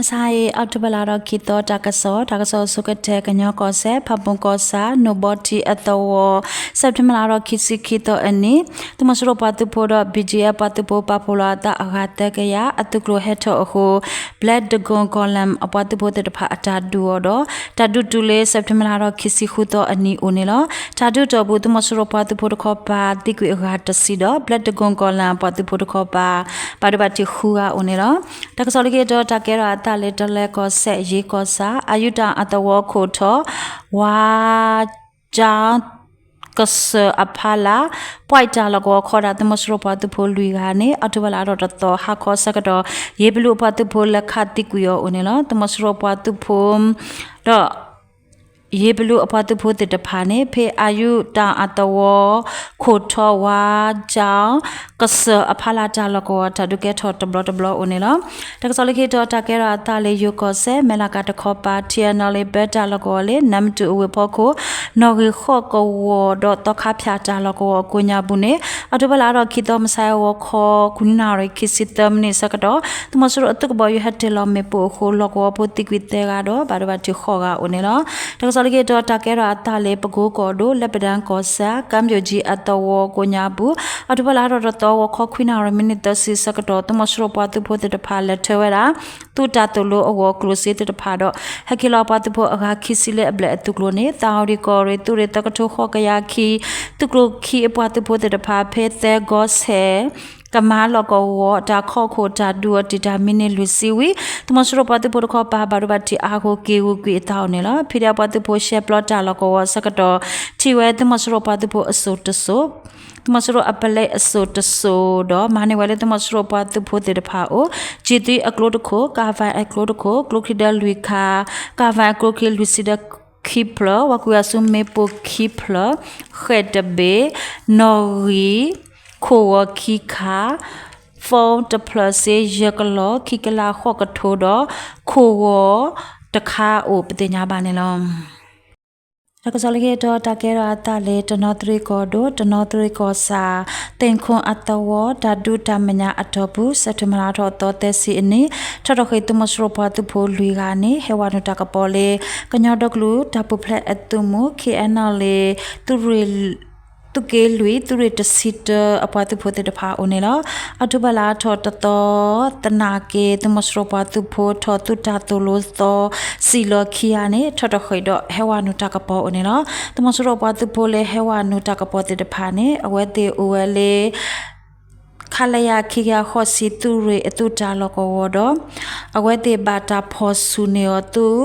မဆါအံၤ အီးကထိဘၢၣ်လါဒီးခံသီ တၢ်ကစီၣ်, တၢ်ကစီၣ်အဆိကတၢၢ် ကညီကီၢ်စဲၣ် ဖၣ်ပူၣ်ကီၢ်ဆၣ် နိၣ်ဘီထံအသဝီ, စဲးပထ့ဘၢၣ်လါဒီးခံဆံခံသီအနံၤ, သုးမီၤစိရိၤပှၤသုးဖိဒီး ဘံၣ်ကၠံၣ်အဲၣ် ပှၤသုးဖိပာ်ဖှိၣ်လီၤအသးအဂၤသၢကယၤ အသုးကျိၤဟဲထီၣ်အဃိ Black Dragon Column အပှၤသုးဖိသ့ၣ်တဖၣ်အတၢ်ဒုးအီၤဒီး တၢ်ဒုးတုၤလၢ စဲးပထ့ဘၢၣ်လါဒီးခံဆံဃုသီအနံၤအိၣ်န့ၣ်လီၤ. တၢ်ဒုးတီၢ်ပူၤ သုးမီၤစိရိၤပှၤသုးဖိတခီပၤ သံကွံာ်အဂၤတဆံဒီး Black Dragon Column အပှၤသုးဖိတခီပၤ ဘၣ်ဒိဘၣ်ထံးဃုဂၤအိၣ်န့ၣ်လီၤ. တၢ်ကစီၣ်လၢခံတီၤ တၢ်ကဲထီၣ်အသးလၢ တလဲကီၢ်စဲၣ် ယ့ကီၢ်ဆၣ် အယူတၢ်အသဝီခိၣ်ထီၣ် ဝါကၠီ ကစၢၢ်အဖီလာ် ပွဲးတၢ်လီၢ်ကဝီၤခီဒၣ် သုးမီၤစိရိၤပှၤသုးဖိလွံၢ်ဂၤန့ၣ် အီးကထိဘၢၣ်လါဒီးတသီ ဟါခီဆၢကတီၢ် ယ့ဘလူအပှၤသုးဖိလဲၤခးသံကွံာ်အီၤအိၣ်န့ၣ်လီၤ. သုးမီၤစိရိၤပှၤသုးဖိ ဒီး ယ့ဘလူအပှၤသုးဖိသ့ၣ်တဖၣ်န့ၣ် ဖဲအယူတၢ်အသဝီ ခိၣ်ထီၣ်ဝါကၠီ ကစၢၢ်အဖီလာ်တၢ်လီၢ်ကဝီၤ တၢ်ဒုးကဲထီၣ်တဘျီတဘျီအိၣ်န့ၣ်လီၤ. တၢ်ကစီၣ်လၢခံတီၤ တၢ်ကဲထီၣ်အသးလၢယိၤကီၢ်စဲၣ် မဲလးကၤတခီပၤ ထံအနီၣ်လ့ဘၢတၢ်လီၢ်ကဝီၤလၢ နါမတူၣ်အဝ့ၢ်ဖီခိၣ် နီၣ်ဂံၢ်ဃိးကဝီၤဒီးသီခါဖၠၣ်တၢ်လီၢ်ကဝီၤအကိးညါပူၤန့ၣ် အီးကထိဘၢၣ်လါဒီးခံသီ မုၢ်ဆါအဂီၤခီ ခွံနၣ်ရံၣ် ခံဆံသၢမံးနံးဆၢကတီၢ် သုးမီၤစိရိၤအသုးကဘီယူၤဟဲတ့ၢ်လီၤမ့ၣ်ပိၢ်အဃိ လီၢ်ကဝီၤဖိသံကွံာ်သၢဂၤဒီး ဘၣ်ဒိဘၣ်ထံးဃိးဂၤအိၣ်န့ၣ်လီၤ. တၢ်ကစီၣ်လၢခံတီၤ တၢ်ကဲထီၣ်အသးလၢ ပကိကီၢ်ဒိၣ် လၢပဒၢၣ်ကီၢ်စဲၣ် ကၣ်ဘယိၣ်ကၠံအသဝီကိးညါပူၤ အီးကထိဘၢၣ်လါဒီးတသီ ဂီၤခီခွံနၣ်ရံၣ် မံးနံးသၢဆံဆၢကတီၢ် သုးမီၤစိရိၤပှၤသုးဖိသ့ၣ်တဖၣ်လဲၤထၢဝဲဒၣ် သုးတၢ်သိၣ်လိအဂီၢ်ကျိၣ်စ့သ့ၣ်တဖၣ်ဒီး ဟဲက့ၤလီၤပှၤသုးဖိအဂၤခံဆံလၢအဘျဲၣ်အသုးကျိၤန့ၣ် သၣ်အီၣ်ဒံးကီၢ်ရ့ၣ် သုးရ့ၣ်သၢကထိဃိးကယၤခံ သုးကျိၤခံအပှၤသုးဖိသ့ၣ်တဖၣ် ဖဲသၢကီၢ်ဆဲး ကမါလီၢ်ကဝီၤ တၢ်ခီၣ်ခိၣ်တၢ်ဒုးအီၤတံာ်တာ်မံးနံးလွံၢ်ဆံဝံၤ သုးမီၤစိရိၤပှၤသုးဖိတခီပၤ ဘၣ်ဒိဘၣ်ထံးအါဃိ က့ၤဂုာ်ကွံာ်အသးအိၣ်န့ၣ်လီၤ. ဖံးဒဲးအပှၤသုးဖိ ရှဲပျီတၢ်လီၢ်ကဝီၤဆၢကတီၢ် ထံၣ်ဝဲသုးမီၤစိရိၤပှၤသုးဖိအစိၣ်တစိၣ် သုးမီၤစိရိၤအပလဲအစိၣ်တစိၣ်ဒီး မၤန့ၢ်ဝဲလၢသုးမီၤစိရိၤပှၤသုးဖိသ့ၣ်တဖၣ်အအိၣ် ကၠံၣ်သွံအကျိတခိၣ်, ကၣ်ဝဲအကျိတခိၣ်, ကျိချံဒၢလွံၢ်ခါ, ကၣ်ဝဲအကျိချံလွံၢ်ဆံဒီးခံဖျၢၣ်, ဝၤကွံာ်အစုမ့ၣ်ပိၢ်ခံဖျၢၣ်, ဃဲၣ်တဘ့ၣ်, နီၣ်ဂံၢ်, ခိၣ်ဂီၤခံခါ, phone တဖျၢၣ်စ့ယဲၢ်ကလီၢ် ခံကလးဃိးကထိဒီး ခိၣ်ဂီၤတခါအိၣ်ပသ့ၣ်ညါဘၣ်န့ၣ်လီၤ. တၢ်ကစီၣ်လၢခံတီၤ တၢ်ကဲထီၣ်အသးလၢ တနီသရံၣ်ကီၢ်ဒိၣ် တနီသရံၣ်ကီၢ်ဆၣ် သ့ၣ်ခိၣ်အသဝီ တၢ်ဒုးတၢ်မဲာ်ညါအတီၢ်ပူၤ စဲးပထ့ဘၢၣ်လါထီၣ်သီသၢဆံအနံၤ ထီၣ်ထီၣ်ဃ့ၢ်သုးမီၤစိရိၤပှၤသုးဖိလွံၢ်ဂၤန့ၣ် ဟဲဝဲနုာ်တၢ်ကပီၤလၢ ကညီဒီကလုာ်တၢ်ပူၤဖျဲးအသုးမုၢ် ခ့ၣ်အဲၣ်နီၣ်လ့ၣ် သုးက့လွံၢ် သုးရ့ၣ်တဆံတၢ အပှၤသုးဖိသ့ၣ်တဖၣ်အိၣ်န့ၣ်လီၤ. အီးကထိဘၢၣ်လါထီၣ်တသီ သနာ်က့ သုးမီၤစိရိၤပှၤသုးဖိထီၣ်သုးတၢ်သိၣ်လိသီ စံၣ်လီၤခံဂၤန့ၣ် ထီၣ်ထီၣ်ဃ့ၢ်ဒီးဟဲဝဲနုာ်တၢ်ကပီၤအိၣ်န့ၣ်လီၤ. သုးမီၤစိရိၤပှၤသုးဖိလၢဟဲဝဲနုာ်တၢ်ကပီၤသ့ၣ်တဖၣ်န့ၣ် အဝဲသ့ၣ်အိၣ်ဝဲလၢ ခလရ ခံကယၤဃိးဆံ သုးရ့ၣ်အသုးတၢ်လီၢ်ကဝီၤဒီး အဝဲသ့ၣ်ဘၣ်တၢ်ဖီၣ်ဆူၣ်န့ၢ်အီၤသုး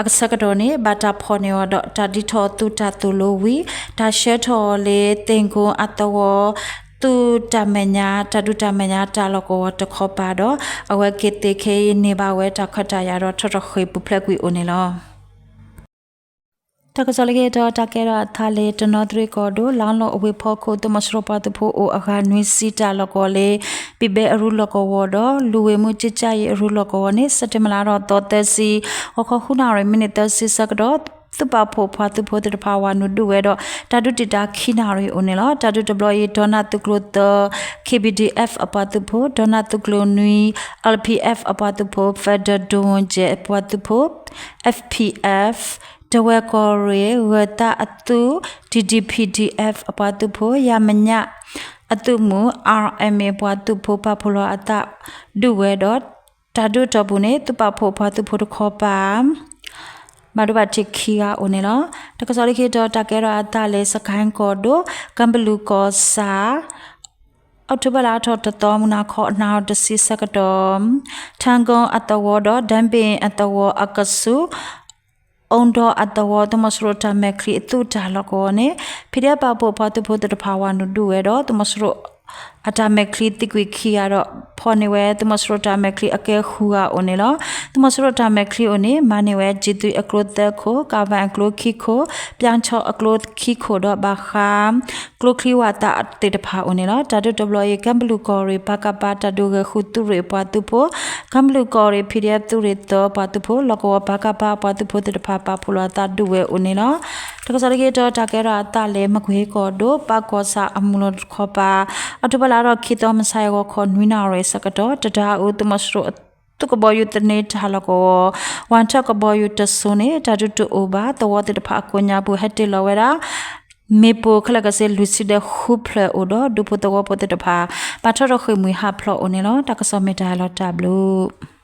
အဆၢကတီၢ်န့ၣ် ဘၣ်တၢ်ဖီၣ်န့ၢ်အီၤဒီး တၢ်ဒုးထီၣ်သုးတၢ်သိၣ်လိဝံၤ တၢ်ဆှၢထီၣ်အီၤလၢ သ့ၣ်ခိၣ်အသဝီ သုးတၢ်မဲာ်ညါ တၢ်ဒုးတၢ်မဲာ်ညါတၢ်လီၢ်ကဝီၤတခီပၤဒီး အဝဲက့ၤသ့ၣ်ခဲအံၤန့ၢ်ဘၣ်ဝဲတၢ်ခွဲးတၢ်ယာ်ဒီး ထီၣ်ထီၣ်ဃ့ၢ်ပူၤဖျဲးကွံာ်အိၣ်န့ၣ်လီၤ. တၢ်ကစီၣ်လၢခံတီၤ တၢ်ကဲထီၣ်အသးလၢ တနီသရံၣ်ကီၢ်ဒိၣ် လါလီၢ်အဝ့ၢ်ဖီခိၣ် သုးမီၤစိရိၤပှၤသုးဖိအိၣ်အဂၤနွံဆံတၢ်လီၢ်ကဝီၤလၢ ဘံၣ်ဘဲအရူလီၢ်ကဝီၤဒီး လူၤဝ့ၢ်မုၢ်ကၠံကၠၢ်အံၤအရူလီၢ်ကဝီၤန့ၣ် စဲးပထ့ဘၢၣ်လါထီၣ်သီသၢဆံ ဂီၤခီဃုနၣ်ရံၣ် မံးနံးသၢဆံဆၢကတီၢ် သုးပာ်ဖှိၣ်ပှၤသုးဖိသ့ၣ်တဖၣ်ဝဲနုာ်ဒုးဝဲဒီး တၢ်ဒုးတံာ်တာ်ခံနၣ်ရံၣ်အိၣ်န့ၣ်လီၤ. တၢ်ဒုးတဘျီအံၤ ဒီနၢ်သုးကျိၤသၢ KBDF အပှၤသုးဖိ, ဒီနၢ်သုးကျိၤနွံ LPF အပှၤသုးဖိ, Federal Drone အပှၤသုးဖိ FPF, တဝဲၢ်ကီၢ်ရ့ၣ် ဂၢၤသးအသုး DDPDF အပှၤသုးဖိ, ယၤမဲာ်ညါအသုးမုၢ် RMA အပှၤသုးဖိ ပာ်ဖှိၣ်လီၤအသးဒုးဝဲဒီး တၢ်ဒုးတီၢ်ပူၤန့ၣ် သုးပာ်ဖှိၣ်ပှၤသုးဖိတခီပၤ ဘၣ်ဒိဘၣ်ထံးခံဂၤအိၣ်န့ၣ်လီၤ. တၢ်ကစီၣ်လၢခံတီၤ တၢ်ကဲထီၣ်အသးလၢ စကဲၣ်ကီၢ်ဒိၣ် ကၢ်ဘလူးကီၢ်ဆၣ် အီးကထိဘၢၣ်လါထီၣ်တသီ မုၢ်နၤခီ နၣ်ရံၣ်တဆံဆၢကတီၢ် ထၣ်ကိၣ်အသဝီဒီး ဒၢဘ့ၣ်အသဝီအကဆူး အိၣ်ဒီးအသဝီ သုးမီၤစိရိၤတၢ်မဲာ်ချံအသုးတၢ်လီၢ်ကဝီၤန့ၣ် PDF ပာ်ဖှိၣ်ပှၤသုးဖိသ့ၣ်တဖၣ်ဝဲနုာ်ဒုးဝဲဒီး သုးမီၤစိရိၤအတၢ်မဲာ်ချံသံကွံာ်ခံဂၤဒီး ဖီၣ်န့ၢ်ဝဲသုးမီၤစိရိၤတၢ်မဲာ်ချံအကဲဃုဂၤအိၣ်န့ၣ်လီၤ. သုးမီၤစိရိၤတၢ်မဲာ်ချံအိၣ်န့ၣ် မၤန့ၢ်ဝဲ ကၠံၣ်သွံအကျိသၢခိၣ်, ကၣ်ဝဲအကျိခံခိၣ်, ပၠါဆီအကျိခံခိၣ်ဒီးဘၣ်ဃး ကျိချံဝးသးသ့ၣ်တဖၣ်အိၣ်န့ၣ်လီၤ. တၢ်ဒုးတဘျီအံၤ ကၢ်ဘလူးကီၢ်ရ့ၣ် ပကဖ တၢ်ဒုးဂဲၤဃုသုးရ့ၣ်အပှၤသုးဖိ, ကၢ်ဘလူးကီၢ်ရ့ၣ် PDF သုးရ့ၣ်သၢပှၤသုးဖိ, လီၢ်ကဝီၤ ပကဖ အပှၤသုးဖိသ့ၣ်တဖၣ် ပာ်ဖှိၣ်လီၤအသးဒုးဝဲအိၣ်န့ၣ်လီၤ. တၢ်ကစီၣ်လၢခံတီၤ တၢ်ကဲထီၣ်အသးလၢ မကွ့ၤကီၢ်ဒိၣ် ပၢ်ကီၢ်ဆၣ်အမုၢ်လီၤတခီပၤ အီးကထိဘၢၣ်လါထီၣ်ခံသီ မုၢ်ဆါအဂီၤခီ နွံနၣ်ရံၣ်ဆၢကတီၢ် တဒါအူ သုးမီၤစိရိၤ သူၣ်ကဘီယူၤသန့တၢ်ဟးလီၤကဝီၤ ဝၣ်ထၢၣ်ကဘီယူၤတစိၤန့ၣ် တၢ်ဒုးတအိၣ်ဘၣ်သဝီသ့ၣ်တဖၣ်အကိးညါပူၤ ဟဲတ့ၢ်လီၤဝဲဒၣ် မ့ၣ်ပိၢ်ခဲလၢာ်ကဆ့လွံၢ်ဆံဒီးဃုဖျၢၣ်အိၣ်ဒီး ဒူဖိသဝီဖိသ့ၣ်တဖၣ် ဘၣ်ထီၣ်ထီၣ်ဃ့ၢ်မှံဟးဖျိးအိၣ်န့ၣ်လီၤ. တၢ်ကစီၣ်မ့ၢ်တၢ်ဟဲလီၤတၢ်ဘျုး